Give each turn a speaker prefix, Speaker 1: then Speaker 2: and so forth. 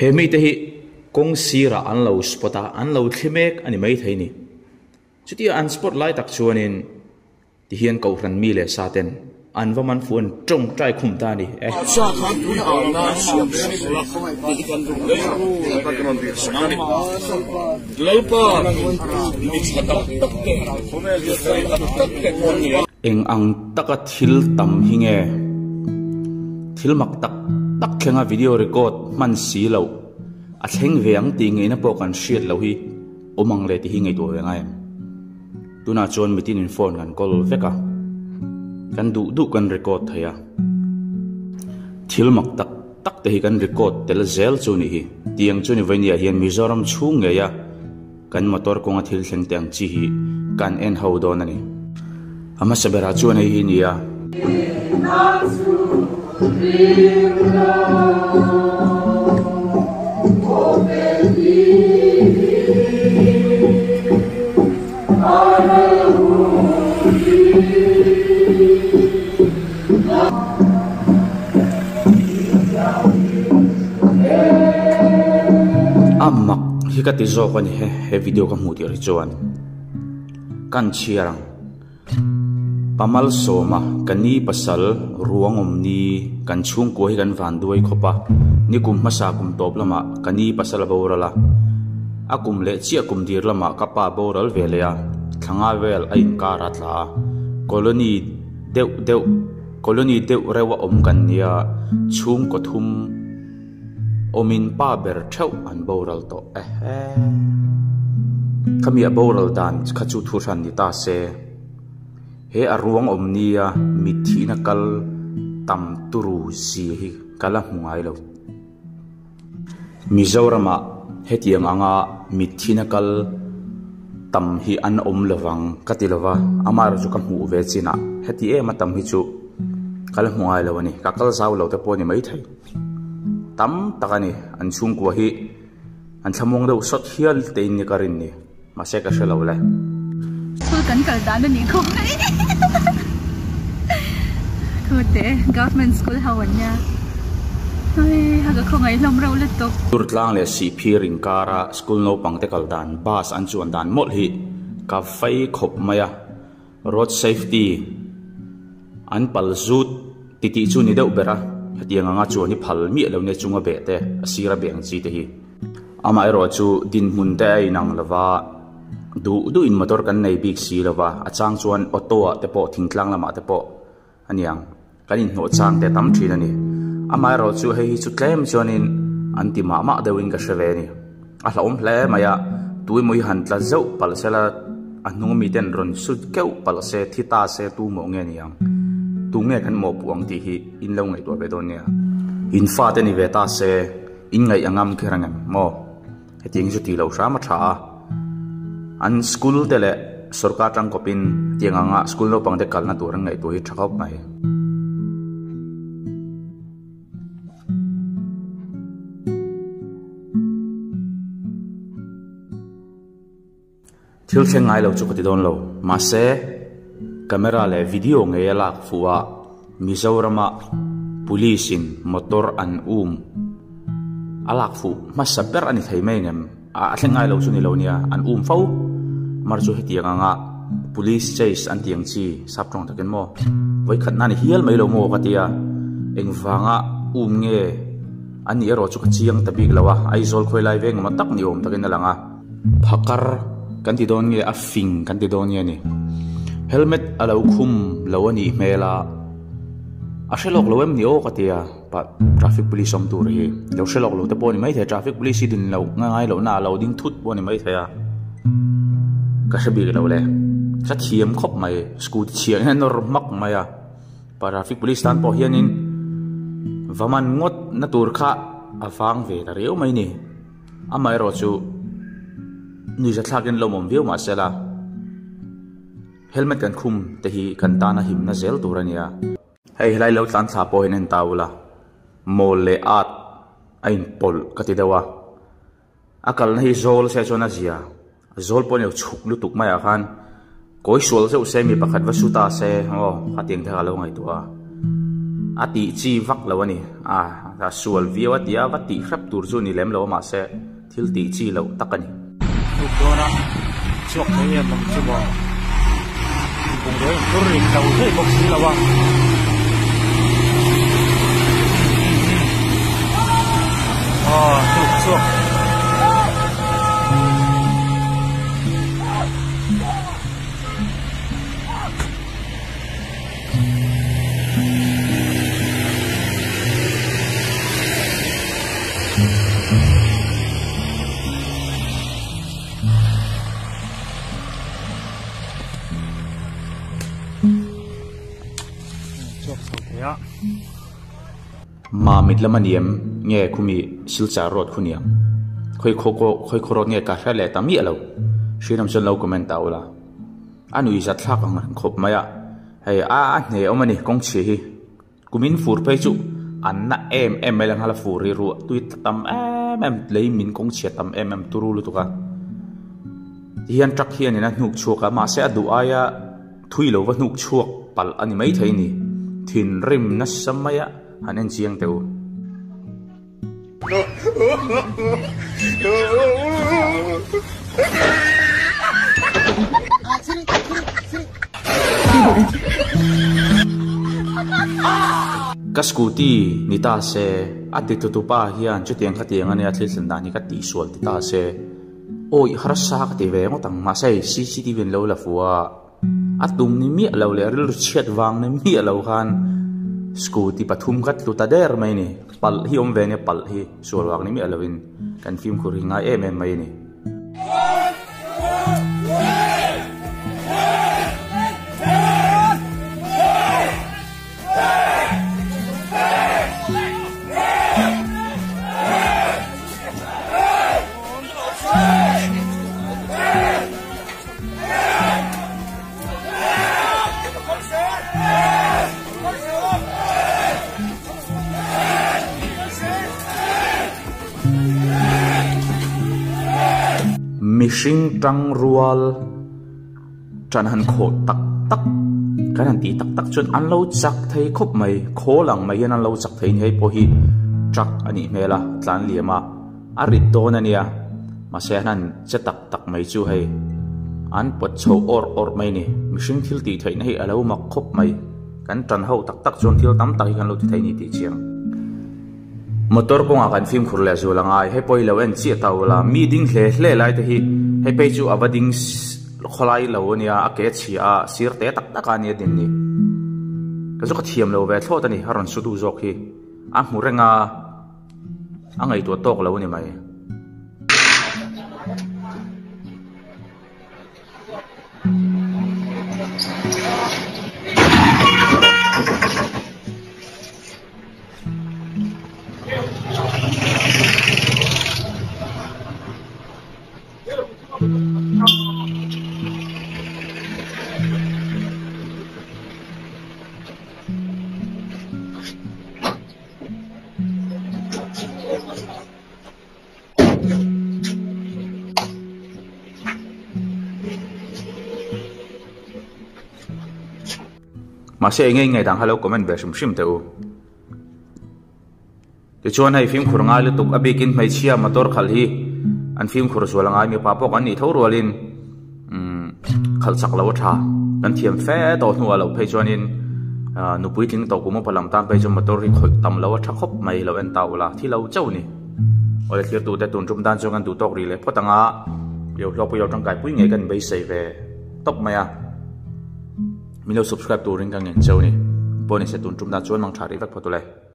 Speaker 1: He mite hi kawng sirah an lo spot a, an lo thli mek a ni maithei ni. Chutia an spot lai tak chuanin tihian Kohhran mi leh sa ten an va man fuh an tawngtai khum ta a ni e. Eng ang taka thil tam hi nge thil mak tak tak thlenga video record hman si loh a thleng ve ang tih ngeihna pawh kan hriat loh hi. Awm ang le tih hi ngaihtuah ve ngai em? Tunah chuan mitin in phone kan call vek a, kan duh duh kan record thei a. Thil mak tak tak te hi kan record tel zel chu nih hi. Tiang chu ni vawinia hian Mizoram chhung ngei a kan motor kawnga thil thleng te ang chi hi kan en ho dawn a ni. A hmasa berah chuan hei hi nia. A mak hi ka ti zawk a ni he, he video ka hmuh tirh hi chuan kan chhiar ang. Pamal sawma ka ni pasal ruang awm ni kan chhungkua hi kan van duai khawp a, ni kum hmasa kum tawp lamah ka ni pasal a boral a, a kum leh chiah kum dir lamah ka pa boral ve leh a, thlanga vel a inkar a tla a, colony deuh deuh colony deuh reuh a awm kan nia, chhungkaw thum awmin pa ber theuh an boral tawh ehe. Khami a boral dan kha chu thu hran ni ta se, he a ruang awm nia mitthihna kal tam turu zia hi ka la hmu ngai lo. Mizoramah hetiang anga mitthihna kal tam hi an awm lovang ka ti lova, amaherawhchu ka hmuh ve chinah heti em a tam hi chu ka la hmu ngai lo a ni, ka kal zau lo te pawh a ni maithei. Tam tak a ni, an chhungkua hi an thlamuang deuh sawt hial te in ni ka rin ni, mahse ka hre lo le.
Speaker 2: School kan kal dan a nih khawp mai Khute government school ho an nia Hei ha ka khawngaih hlawm reuh lutuk.
Speaker 1: Durtlang leh Sihphir inkara school naupang te kal dan bus an chuan dan mawlh hi ka fei khawp mai a. Road safety an pal zut ti tih chu ni deuh ber a, hetiang anga chuan hi phal miah lo nia chunga beh te, a sira beh ang chi te hi. Amaherawh chu dinhmun te a inang lo va, duh duhin motor kan nei bik si lo va, a chang chuan auto ah te pawh thingtlang lamah te pawh a niang kan inhnawh chang te a tam thin a ni. Amaherawh chu hei hi chu tlem chuanin an ti mah mah deuhin ka hre ve a ni. A hlauhawm hle mai a, tuimaw hi han tla zeuh palh sela a hnung ami ten rawn sut keuh palh se thi ta se tu mawh nge ni ang, tu nge kan mawhpuh ang tih hi in lo ngaihtuah ve dawn nia. In fate ni ve ta se in ngaih a ngam kher ang em maw? Hetiang hi chu tih loh hram a tha a, an school te leh sorkar tangkawpin hetiang anga school naupang te kalna tur an ngaihtuah hi tha khawp mai. Thil thleng ngai lo chu ka ti dawn lo, mahse camera leh video ngei a lak fuh a Mizorama police in motor an um a lak fuh hmasa ber a ni thei mai ngem a thleng ngai lo chu ni lo nia an um fo mar chu hetiang anga police chase an tih ang chi sap tawng takin maw vawikhat na ni hial mai lo maw ka tia engvanga um nge a nih erawh chu ka chiang ta bik lo a Aizawl khawi lai veng emaw tak ni awm takin a lang a phakar kan ti dawn nge a fing kan ti dawn nge a ni helmet a lo khum lo a nih hmel a a hre lawk lo em ni aw ka tia. Pah traffic police awm tur hi lo hre lawk lo te pawh a ni maithei a traffic police hi din loh ngai loh na ah lo ding thut pawh a ni maithei a ka hre bik lo le ka thiam khawp mai scooty chhia hian a nawr hmak mai a pa traffic police tan pawh hianin va man ngawt na tur kha a vang ve ta riau mai ni amaherawh chu nuihza thlakin lo awm viau mahse la helmet kan khum te hi kan tana himna zel tur a nia. Hei helai lo tlan thla pawh hian en ta ula, mawl leh at a inpawlh ka ti deuh a, a kalna hi zawl se chuan a zia, zawl pawh a ni lo chhuk lutuk maiah khan kawi sual zeuh se mi pakhat va su ta se aw khatiang te kha a lo ngaihtuah a. A tih chi vak lo a ni. A a sual viau a ti a, va tih hrep tur chu ni lem lo a mahse thil tih chi loh tak a ni.
Speaker 3: Tuk dawn a, chhuak thei em ang chu maw? Bungraw in phur ring lo thei bawk si lo a. Aw tuk chhuak.
Speaker 1: Mamit lam a niam nge khumi Silchar road khu niang khawi khaw khawi khaw road nge ka hre leh ta miah lo hriat awm chuan lo comment ta ula. A nui zat thlak ang reng khawp mai a, hei a a hne awm a ni kawng chhia hi. Kumin fur phei chu an na em em mai lenghal a fur hi ruah tui tam em em lei min kawng chhia tam em em turu lutuk a. Tihian truck hianin a hnuk chhuak a mahse a duh aia thui lo va hnuk chhuak palh a ni maithei a ni. Thinrim nasa maia han en chiang teh u. Ka scooty ni ta se, a ti tutu pa hian chutiang khatiang ania thil thlen dan hi ka tihsual ti ta se, awi harsa ka ti ve ngawt ang mahse hei cctv an lo la fu a. A tum ni miah lo leh rilru chhiat vang ni miah lo khan scooty pathum kha tlu ta der mai a ni. Palh hi awm ve ania palh hi sual vang ni miah lovin kan fimkhur hi ngai em em mai a ni. Mihring tang rual tan han khawh tak tak kan han tih tak tak chuan an lo chak thei khawp mai khawl ang mai hian an lo chak thei ni hei pawh hi truck a nih hmel a tlan liam a a rit dawn a nia mahse an han che tak tak mai chu hei an pawt chho awrh awrh mai a ni mihring thil tih theihna hi a lo mak khawp mai kan tan ho tak tak chuan thil tam tak hi kan lo ti thei a ni tih chiang. Motor kawngah kan fimkhur leh zual a ngai hei pawh hi lo en chiah ta ula mi ding hle hle lai te hi hei phei chu a va ding khawlai lo a nia a ke a chhia a sir te tak tak a nia din ni ka chu ka thiam lo ve thlawt a ni a rawn su duh zawk hi a hmu reng a. A ngaihtuah tawk lo a ni mai. Mahse eng nge ngaih dang kha lo comment ve hrim hrim teh u. Tichuan hei fimkhur ngai lutuk a bikin hmeichhia motor khalh hi an fimkhur zual a ngai mipa pawh kan nih tho rualin umm khalh chak lo a tha kan thiam fe tawh hnuah loh phei chuanin ah nupui tling tawh kum upa lam tan phei chuan motor hi khawih tam lo a tha khawp mai lo en ta ula thi lo chauh a ni. Awle thirtute tun tum tan chuan kan duh tawk rih leh phawt ang a, lo hlawkpui lo tangkai pui ngei kan beisei ve tawp mai a, min lo subscribe turin ka ngen cheu a ni. Pawh nise tun tum tan chuan mang tha rih vek phawt ule.